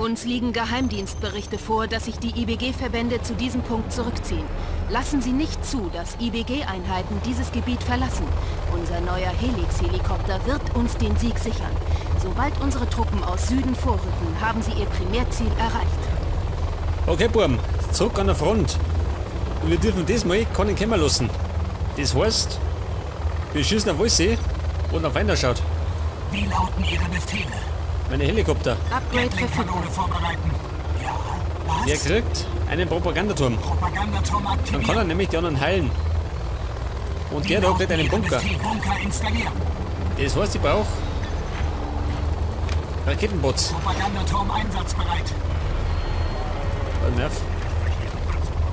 Uns liegen Geheimdienstberichte vor, dass sich die IBG-Verbände zu diesem Punkt zurückziehen. Lassen Sie nicht zu, dass IBG-Einheiten dieses Gebiet verlassen. Unser neuer Helix-Helikopter wird uns den Sieg sichern. Sobald unsere Truppen aus Süden vorrücken, haben sie ihr Primärziel erreicht. Okay, Burm, zurück an der Front. Und wir dürfen diesmal keinen kommen lassen. Das heißt, wir schießen auf alles, wo nach Feind schaut. Wie lauten Ihre Befehle? Meine Helikopter. Upgrade verfügbar. Vorbereiten. Ja, was? Der kriegt einen Propagandaturm. Propagandaturm aktivieren. Dann kann er nämlich die anderen heilen. Und der da kriegt einen Bunker. Bunker installieren. Das heißt, ich brauche Raketenbots. Propagandaturm einsatzbereit. Nerv.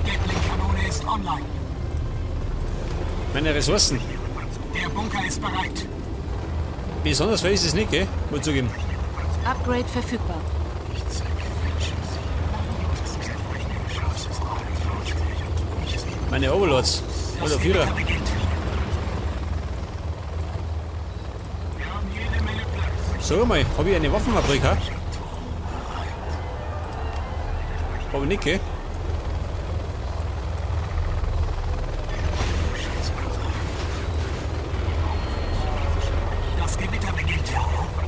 Gatling-Kanone ist online. Meine Ressourcen. Der Bunker ist bereit. Besonders viel ist es nicht, gell? Muss zugeben. Upgrade verfügbar. Meine Overlords. Oder Führer. So mal, habe ich eine Waffenfabrik, ha? Aber nicht, gell? Das Gewitter beginnt.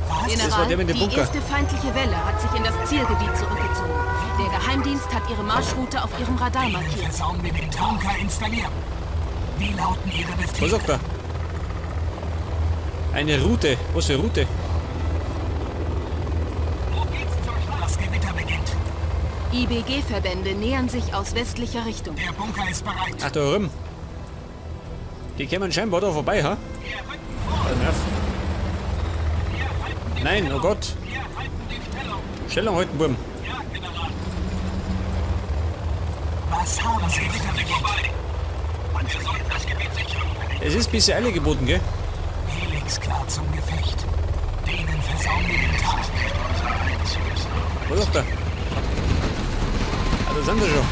Was? General, Das war der mit dem die Bunker. erste feindliche Welle hat sich in das Zielgebiet zurückgezogen. Der Geheimdienst hat ihre Marschroute auf ihrem Radar markiert. Versauen wir den Bunker installieren. Wie lauten Ihre Befehle? Was sagt er? Eine Route. Was für Route? Das Gewitter beginnt. IBG-Verbände nähern sich aus westlicher Richtung. Der Bunker ist bereit. Ach, da rum. Die kämen scheinbar da vorbei, ha? Nerv. Nein, oh Gott. Stellung halten, Burm. Was haben Sie? Es ist bisher Eile geboten, gell? Helix klar zum Gefecht. Denen versauen wir den Tag. Was sagt er? Ah, da sind sie schon.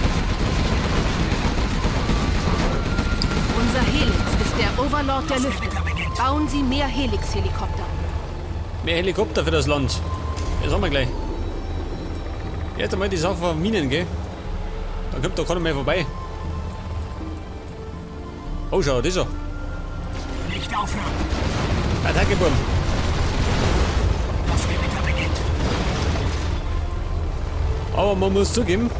Unser Helix ist der Overlord der Lüfte. Bauen Sie mehr Helix-Helikopter. Mehr Helikopter für das Land. Das haben wir gleich. Erst einmal die Sache von Minen, gell? Da kommt da keiner mehr vorbei. Oh, schau, das ist er. Nicht aufhören. Attacke, Burm. Das Gewitter beginnt. Aber man muss zugeben,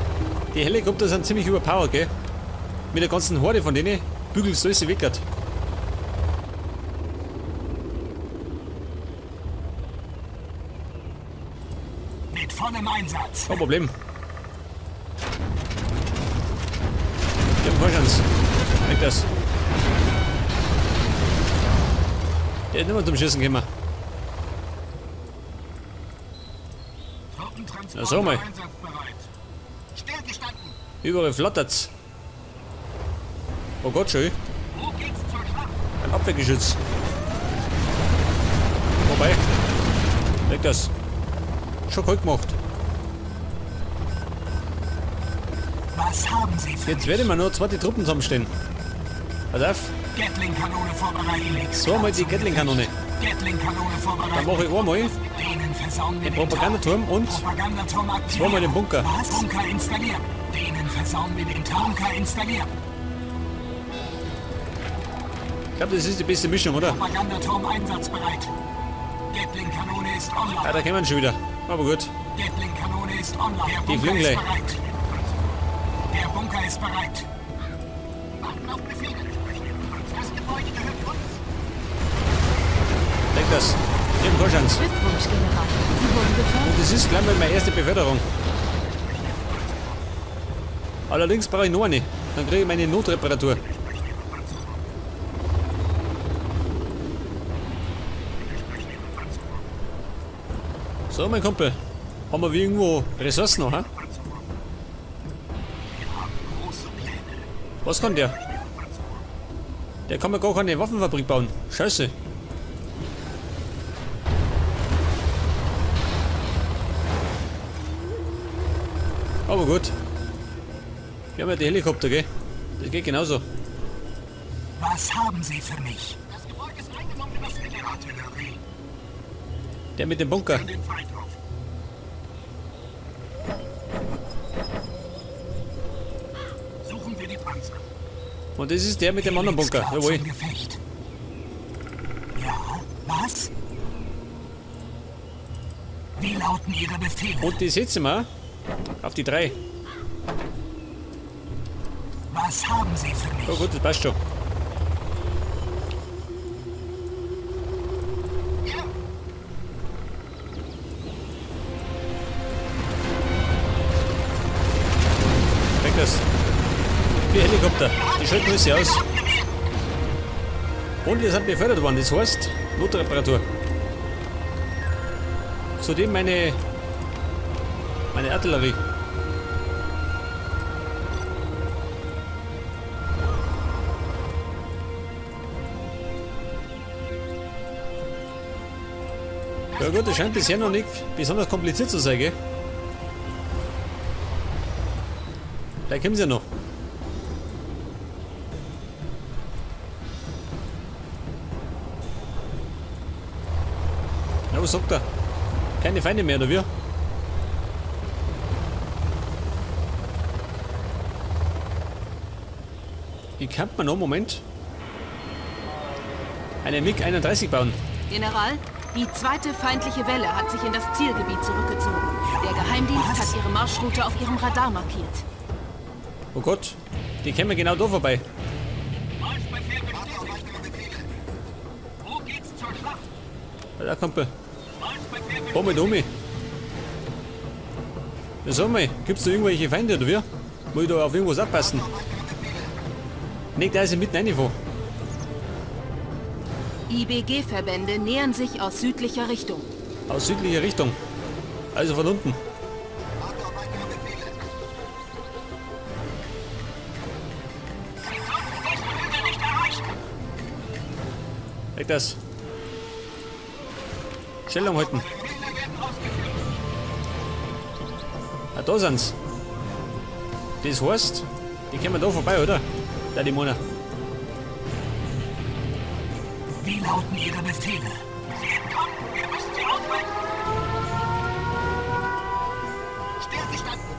die Helikopter sind ziemlich überpowered, gell? Mit der ganzen Horde von denen bügelst du alles weg. Mit vollem Einsatz. Kein Problem. Die haben keine Chance. Weg das. Der ist nicht mehr zum Schießen gekommen. Na so mal. Überall flattert's. Oh Gott, schön. Ein Abwehrgeschütz. Vorbei. Weg das. Schon kalt gemacht. Was haben Sie für Jetzt werde ich mir nur zwei Truppen zusammenstellen. Pass auf. Gatling-Kanone vorbereiten. So einmal die Gatling-Kanone. Gatling-Kanone vorbereiten. Dann mache ich einmal den Propagandaturm und zweimal den Bunker. Was? Bunker installieren. Denen versauen wir den Bunker installieren. Ich glaube, das ist die beste Mischung, oder? Propagandaturm einsatzbereit. Gatling-Kanone ist online. Ah, da kämen wir schon wieder. Aber gut. Gatling-Kanone ist online. Die fliegen gleich. Der Bunker ist bereit. Warten auf Befehle. Das Gebäude gehört uns. Leg das. Ich hab keine Chance. Glückwunsch, General. Sie wurden befördert. Und das ist gleich mal meine erste Beförderung. Allerdings brauche ich noch eine. Dann kriege ich meine Notreparatur. So, mein Kumpel. Haben wir irgendwo Ressourcen noch, hä? Was kann der? Der kann mir gar keine Waffenfabrik bauen. Scheiße. Aber gut. Wir haben ja die Helikopter, gell? Das geht genauso. Was haben Sie für mich? Das Gebäude ist eingenommen. Artillerie. Der mit dem Bunker. Und das ist der mit dem anderen Bunker. Jawohl. Ja, was? Wie lauten Ihre Befehle? Und die setzen wir auf die 3. Was haben Sie für mich? Oh gut, das passt schon. Weg das. 4 Helikopter, die schalten uns hier aus. Und wir sind befördert worden, das heißt Notreparatur. Zudem meine Artillerie. Ja gut, das scheint bisher noch nicht besonders kompliziert zu sein, gell? Vielleicht kommen sie ja noch. Ja, was sagt er? Keine Feinde mehr, oder wie? Wie kann man noch, Moment, eine MiG-31 bauen? General, die zweite feindliche Welle hat sich in das Zielgebiet zurückgezogen. Der Geheimdienst hat ihre Marschroute auf ihrem Radar markiert. Oh Gott, die kämen genau da vorbei. Wo geht's zur Schlacht? Da kommt er. Bombe, Domi. Ja, sag mal, gibt's da irgendwelche Feinde oder wie? Muss ich da auf irgendwas aufpassen? Nicht, da ist mitten reingefahren. IBG-Verbände nähern sich aus südlicher Richtung. Aus südlicher Richtung? Also von unten. Weg das. Stellung halten. Ah, da sind's. Das heißt, die kommen da vorbei, oder? Da die Mona. Wie lauten Ihre Befehle? Sie entkommen! Wir müssen sie aufhalten! Stillgestanden!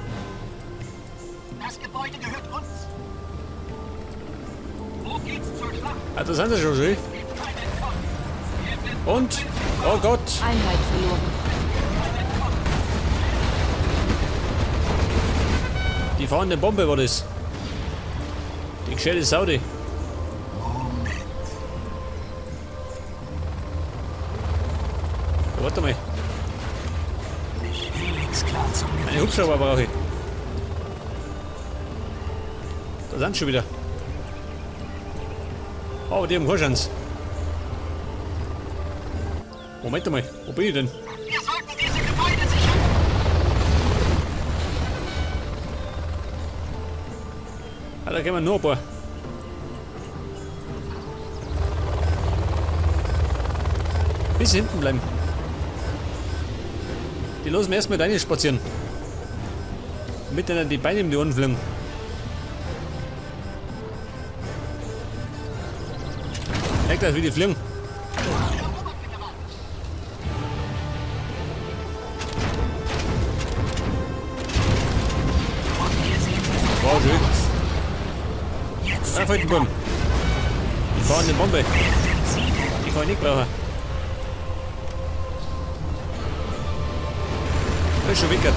Das Gebäude gehört uns! Wo geht's zur Schlacht? Ah, da sind sie schon, schön. Und? Oh Gott! Einheit verloren. Die fahrende Bombe war das. Die gescheite Saudi. Moment. Ja, warte mal. Klar Einen Hubschrauber brauche ich. Da sind schon wieder. Oh, die haben keine Chance. Moment mal, wo bin ich denn? Wir sollten diese Gebäude sichern. Ah, da kommen nur ein paar. Bis hinten bleiben. Die lassen wir erstmal rein spazieren. Mit denen die Beine in die Ohren fliegen. Merkt das, wie die fliegen? Wow, schön. Ah, Faltenburm. Die fahren eine Bombe. Die kann ich nicht brauchen. Das ist schon wickert.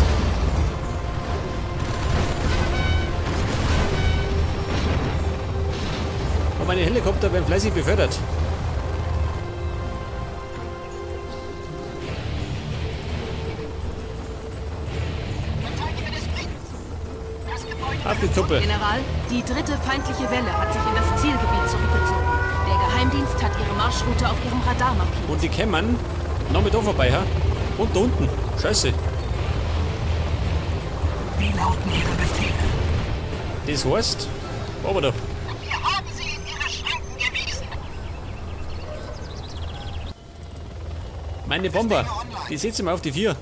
Und meine Helikopter werden fleißig befördert. Auf die Kuppel. General, die dritte feindliche Welle hat sich in das Zielgebiet zurückgezogen. Der Geheimdienst hat ihre Marschroute auf ihrem Radar markiert. Und die kämen noch mit da vorbei, ha? Und da unten. Scheiße. Wie lauten Ihre Befehle? Das heißt, aber da. Wir haben sie in ihre Schranken gewiesen. Meine Bomber, die setzen wir auf die 4.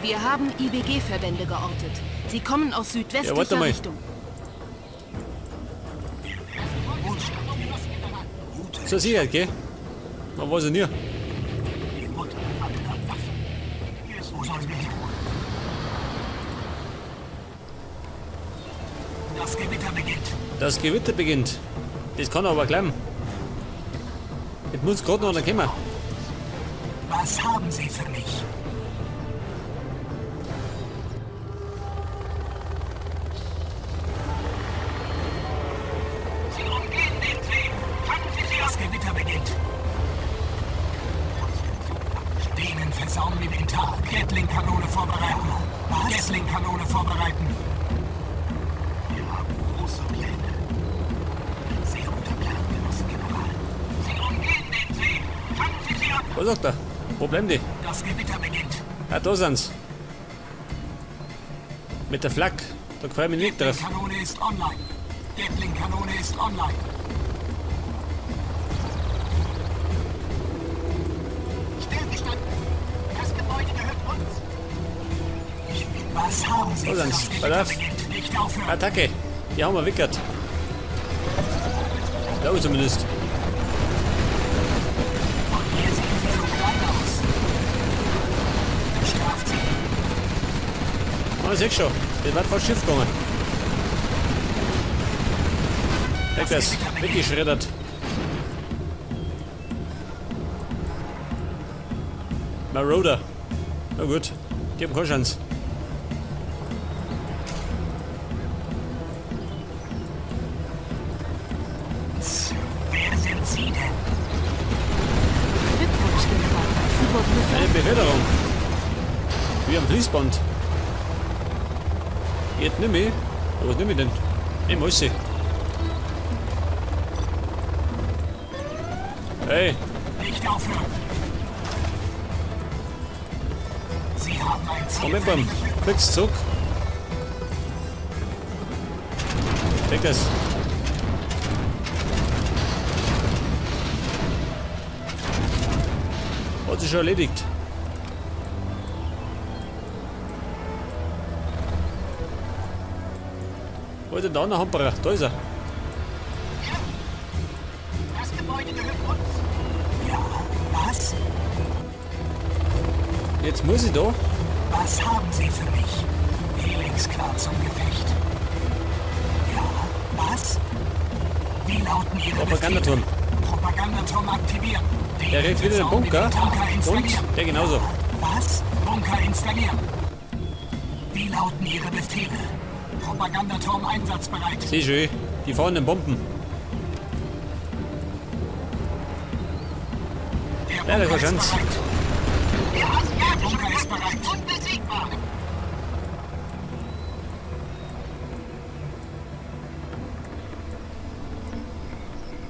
Wir haben IBG-Verbände geortet. Sie kommen aus südwestlicher ja, Richtung. Zur Sicherheit, gell? Man weiß ja nie. Das Gewitter beginnt. Das Gewitter beginnt. Das kann aber klemmen. Jetzt muss gerade noch einer kommen. Was haben Sie für mich? Sie umgehen den See. Fangen Sie sie Das ab. Gewitter beginnt. Denen versauen wir den Tag. Gatling-Kanone vorbereiten. Was? Gatling-Kanone vorbereiten. Wir haben große Pläne. Ein sehr guter Plan, Genosse General. Sie umgehen den See. Fangen Sie sie ab. Was sagt er? Wo bleiben die? Das Gewitter beginnt. Ah, da sind's. Mit der Flak. Da freue ich mich nicht drauf. Gatling-Kanone ist online. Gatling-Kanone ist online. Stillgestanden. Das Gebäude gehört uns. Was haben Sie Da für sind's. Das Pass Gewitter auf. beginnt. Nicht aufhören. Attacke. Die haben wir wickert. Glaube ich zumindest. Von hier sehen Sie so klein aus. Bestraft sie. Ah, seh schon. Das wird fast schief gegangen. Weg das. Weggeschreddert. Marauder. Na gut. Die haben keine Chance. Wer sind Sie denn? Glückwunsch, General. Sie wurden Eine befördert. Beförderung. Wie am Fließband. Jetzt nimm ich. Aber was nimm ich denn? Nimm alles. Hey, Nicht aufhören. Sie haben ein Ziel. Moment für beim mich. Fix zurück. Weg das. Hat sich schon erledigt. Wo ist denn der andere Hamperer? Da ist er. Ja. Das Gebäude gehört uns. Ja, was? Jetzt muss ich da. Was haben Sie für mich? Helix klar zum Gefecht. Ja, was? Wie lauten Ihre Propagandaturm. Befehle? Propagandaturm aktivieren. Der kriegt wieder den Bunker. Und der genauso. Was? Bunker installieren. Wie lauten Ihre Befehle? Propagandaturm einsatzbereit. Seh schön. Die fahren den Bomben. Der Leider Bunker keine ist Chance. bereit. Der asiatische Bunker ist Drache bereit. ist unbesiegbar.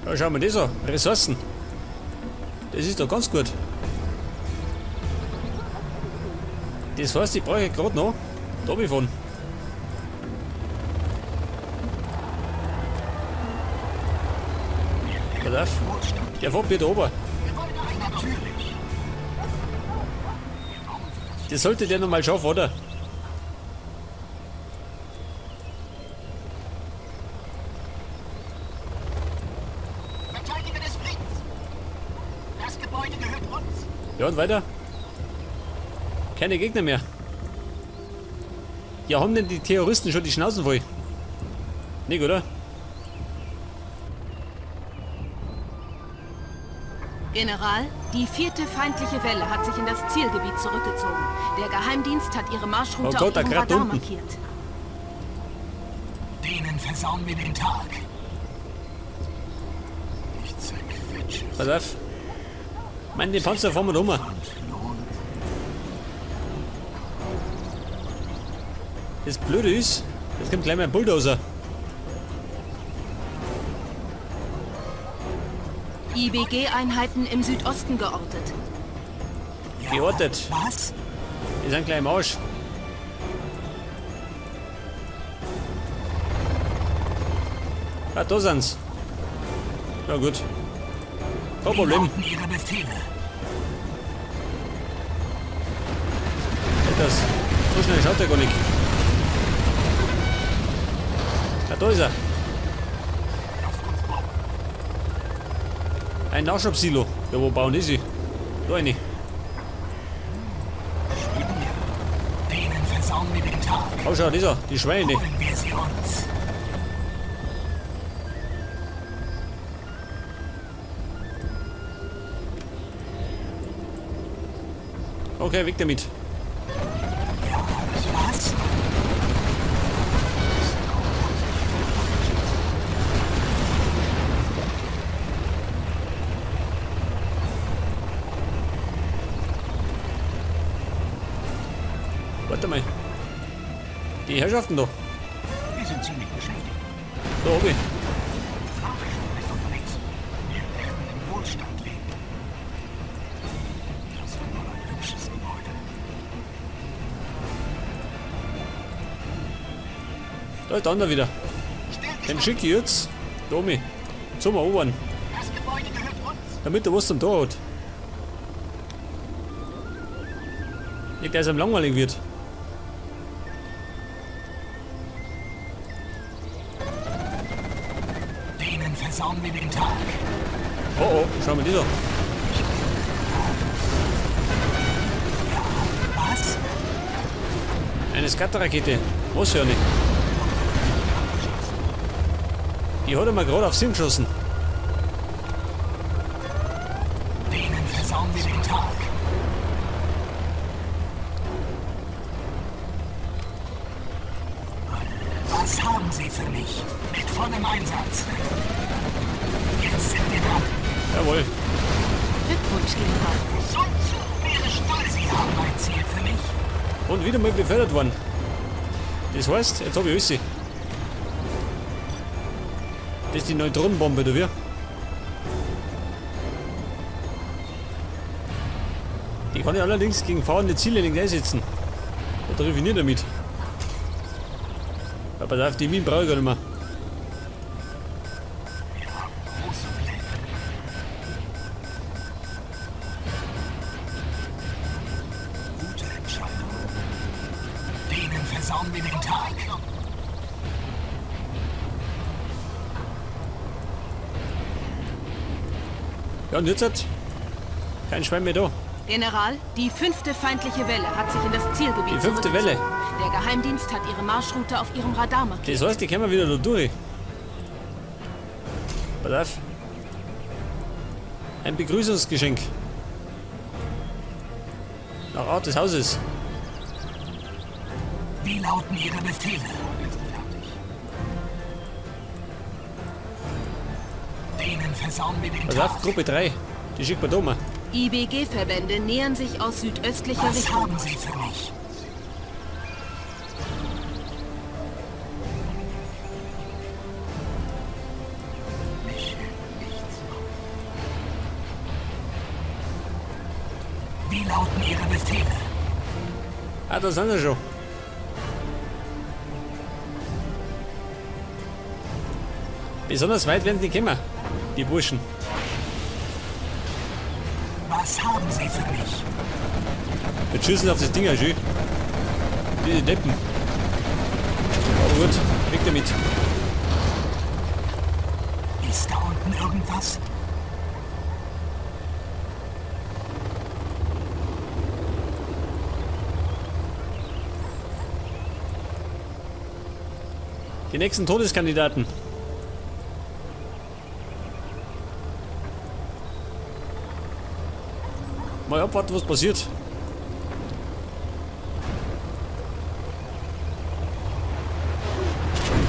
Ja, schauen wir das an. Ressourcen. Das ist doch ganz gut. Das heißt, ich brauche gerade noch da fahren. Pass auf. Der fährt wieder oben. Natürlich. Das sollte der noch mal schaffen, oder? Verteidiger des Friedens. Das Gebäude gehört uns. Ja, und weiter. Keine Gegner mehr. Ja, haben denn die Terroristen schon die Schnauzen voll? Nicht, oder? General, die vierte feindliche Welle hat sich in das Zielgebiet zurückgezogen. Der Geheimdienst hat ihre Marschroute Oh Gott, auf ihrem da grad Radar unten. markiert. Denen versauen wir den Tag. Ich zerquetsche Pass auf. Ich meine, den Panzer fahren wir da um. und lohnt. Das Blöde ist, jetzt kommt gleich mein Bulldozer. IBG-Einheiten im Südosten geortet. Ja, Geortet. Was? Die sind gleich im Arsch. Ah, da sind's. Na gut. Kein Wie Problem. lauten Ihre Befehle? Das. So schnell schaut der gar nicht. Ah, da ist er. Ein Nachschubsilo. Ja, wo bauen die sie? Da rein. Denen versauen wir den Tag. Oh, schau, dieser. Die Schweine. Holen wir sie uns. Okay, weg damit. Ja, was? Warte mal. Die Herrschaften da. Wir sind ziemlich beschäftigt. Da oben. Ist unterwegs. Wir werden im Wohlstand leben. Das wird mal ein hübsches Gebäude. Da ist der andere wieder. Den schicke ich jetzt. Da oben. Zum Erobern. Das Gebäude gehört uns. Damit er was zum Tor hat. Nicht, dass es ihm langweilig wird. Denen versauen wir den Tag. Oh oh, schau mal die da. Ja, was? Eine Scatter-Rakete. Was für eine? Die hat er mal gerade auf sie geschossen. Denen versauen wir den Tag. Was haben Sie für mich? Mit vollem Einsatz. Jetzt sind wir dran. Jawohl. Glückwunsch, General. Sun Tzu wäre stolz. Sie haben ein Ziel für mich. Und wieder mal befördert worden. Das heißt, jetzt habe ich alles. Das ist die Neutronenbombe, oder wie? Die kann ich allerdings gegen fahrende Ziele nicht einsetzen. Da treffe ich nicht damit. Aber auf die Minen brauche ich gar nicht mehr. Wir haben große Pläne. Gute Entscheidung. Denen versauen wir den Tag. Ja, und jetzt hat kein Schwein mehr da. General, die 5. feindliche Welle hat sich in das Zielgebiet Die 5. Welle. Der Geheimdienst hat ihre Marschroute auf ihrem Radar markiert. Das heißt, die kommen wieder da durch. Pass auf. Ein Begrüßungsgeschenk. Nach Art des Hauses. Wie lauten Ihre Befehle? Denen versauen wir den Pass Tag. auf, Gruppe 3. Die schickt man da mal. IBG-Verbände nähern sich aus südöstlicher Was Richtung. haben Sie für mich? Mich hält nichts auf. Wie lauten Ihre Befehle? Ah, da sind sie schon. Besonders weit werden die kommen, die Burschen. Was haben Sie für mich? Jetzt schießen auf das Ding, schön. Diese Deppen. Aber gut, weg damit. Ist da unten irgendwas? Die nächsten Todeskandidaten. Mal abwarten, was passiert.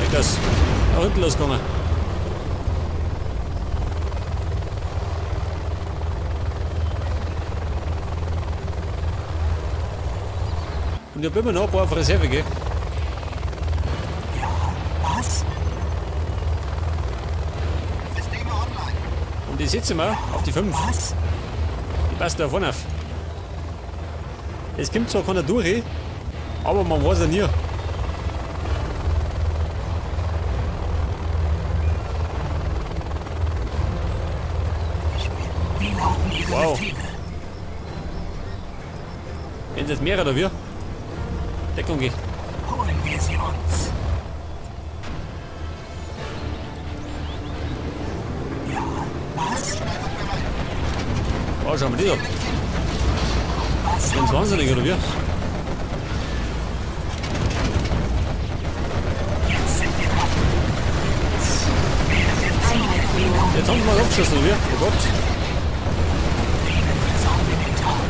Weg das. Nach hinten losgegangen. Und ich hab immer noch ein paar auf Reserve, gell? Ja, was? Systeme online. Und die setzen wir auf die 5. Was? Die passt da vorne auf. Es kommt zwar keiner durch, aber man weiß ja nie. Wie lauten Ihre Wow. Befehle? Wenn es jetzt mehrere oder wir? Deckung geht. Holen wir sie uns. Ja, was? Oh, schauen wir die da. Was Ganz haben wahnsinnig, oder wie? Jetzt sind wir dran. Einheit verloren. Jetzt haben sie mal abgeschossen, oder wie? Oh Gott. Denen versauen wir den Tag.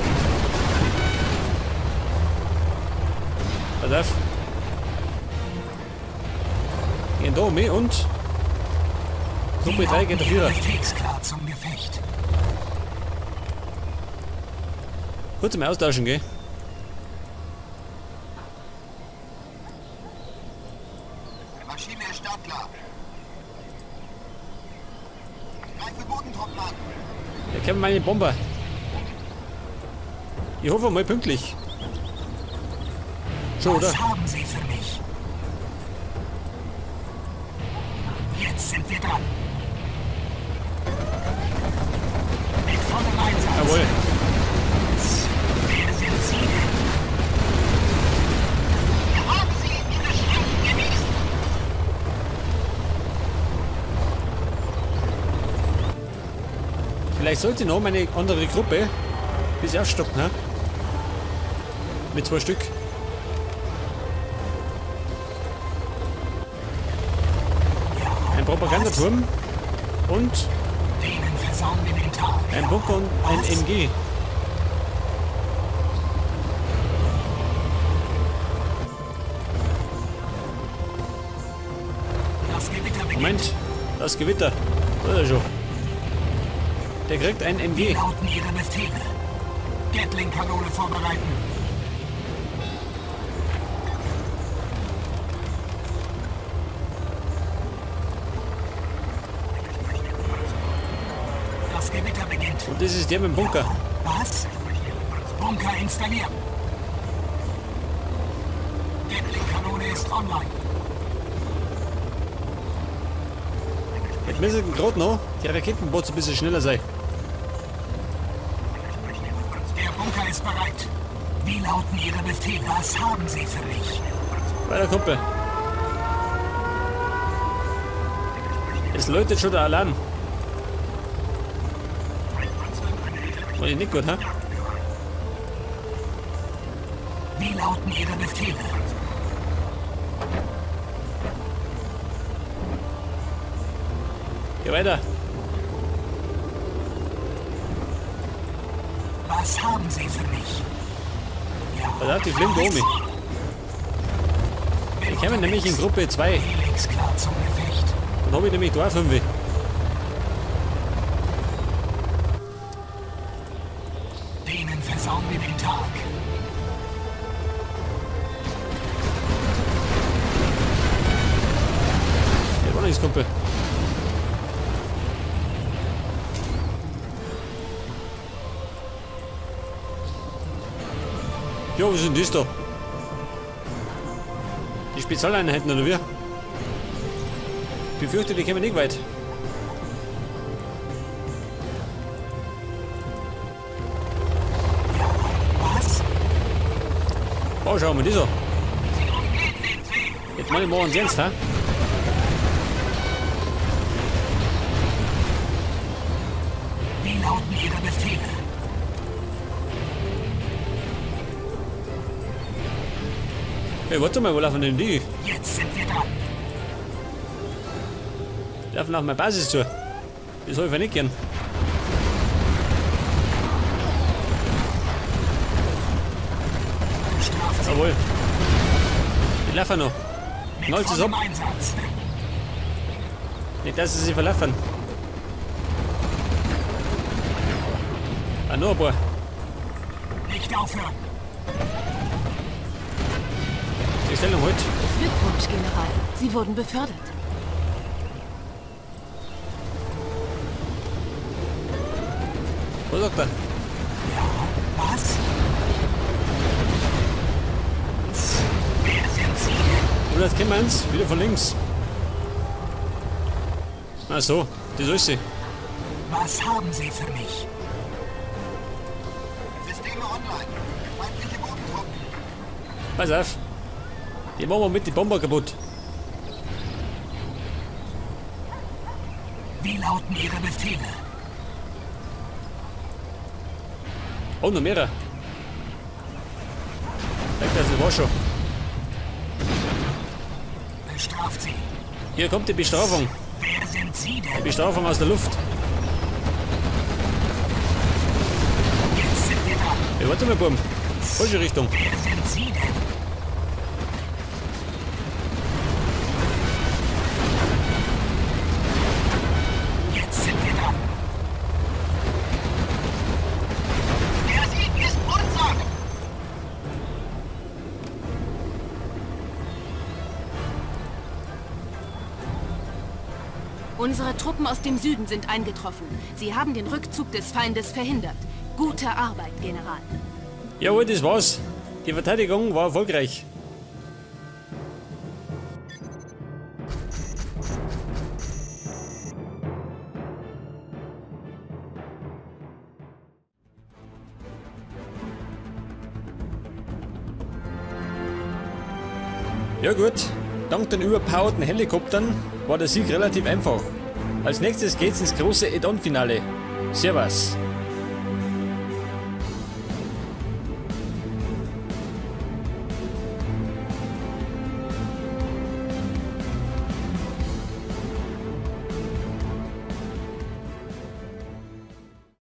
Pass auf. Gehen da um und Gruppe 3 geht der Führer. Klar zum Gefecht. Kurz mal austauschen, gell? Maschine ist startklar. Greife Bodentruppen an. Da kommen meine Bomber. Ich hoffe mal pünktlich. Schon, oder? Was haben Sie für mich? Jetzt sind wir dran. Mit vollem Einsatz. Jawohl. Wer sind Sie denn? Wir haben Sie in Ihre Schranken gewiesen. Vielleicht sollte noch meine andere Gruppe ein bisschen aufstocken, ne? Mit 2 Stück. Ein Propagandaturm und ein Bunker und ein MG. Moment, das Gewitter. Da ist er schon. Der kriegt ein MG. Wie lauten Ihre Befehle? Gatling-Kanone vorbereiten. Das Gewitter beginnt. Und das ist der mit dem Bunker. Ja, was? Bunker installieren. Gatling-Kanone ist online. Jetzt müssen gerade noch die Raketenbots ein bisschen schneller sein. Der Bunker ist bereit. Wie lauten Ihre Befehle? Was haben Sie für mich? Weiter, Kumpel. Es läutet schon der Alarm. War nicht gut, hä? Wie lauten Ihre Befehle? Geh weiter. Was haben Sie für mich? Ja, pass auf, die fliegen da oben. Die kommen nämlich in Gruppe 2. Helix klar zum Gefecht. Dann habe ich nämlich da 5. Denen versauen wir den Tag. Der war nichts, Kumpel. Jo, was ist denn das da? Die Spezialeinheiten oder wie? Ich befürchte, die kommen nicht weit. Ja, was? Oh, schauen wir das an. Jetzt meine ich mal uns ernst, hä? Wie lauten Ihre Befehle? Hey, warte mal, wo laufen denn die? Jetzt sind wir dran. Die laufen auf meine Basis zu. Das soll ich nicht gern. Jawohl. Die laufen noch. Knallt es ab. Nicht, dass sie sich verlaufen. Ah, noch ein paar. Nicht aufhören. Die Stellung heute. Glückwunsch, General. Sie wurden befördert. Was sagt er? Ja, was? Wer sind Sie? Und jetzt kommen wir uns wieder von links. Ach so, das ist sie. Was haben Sie für mich? Systeme online. Feindliche Bodentruppen. Pass auf. Die machen wir mit die Bomber kaputt. Wie lauten Ihre Befehle? Oh, noch mehrere. Das war schon. Bestraft sie. Hier kommt die Bestrafung. Wer sind Sie denn? Die Bestrafung aus der Luft. Jetzt sind wir dran. Hey, warte mal, Buben. Falsche Richtung. Wer sind Sie denn? Unsere Truppen aus dem Süden sind eingetroffen. Sie haben den Rückzug des Feindes verhindert. Gute Arbeit, General. Jawohl, das war's. Die Verteidigung war erfolgreich. Ja gut, dank den überpowerten Helikoptern war der Sieg relativ einfach. Als nächstes geht's ins große Add-on-Finale. Servus.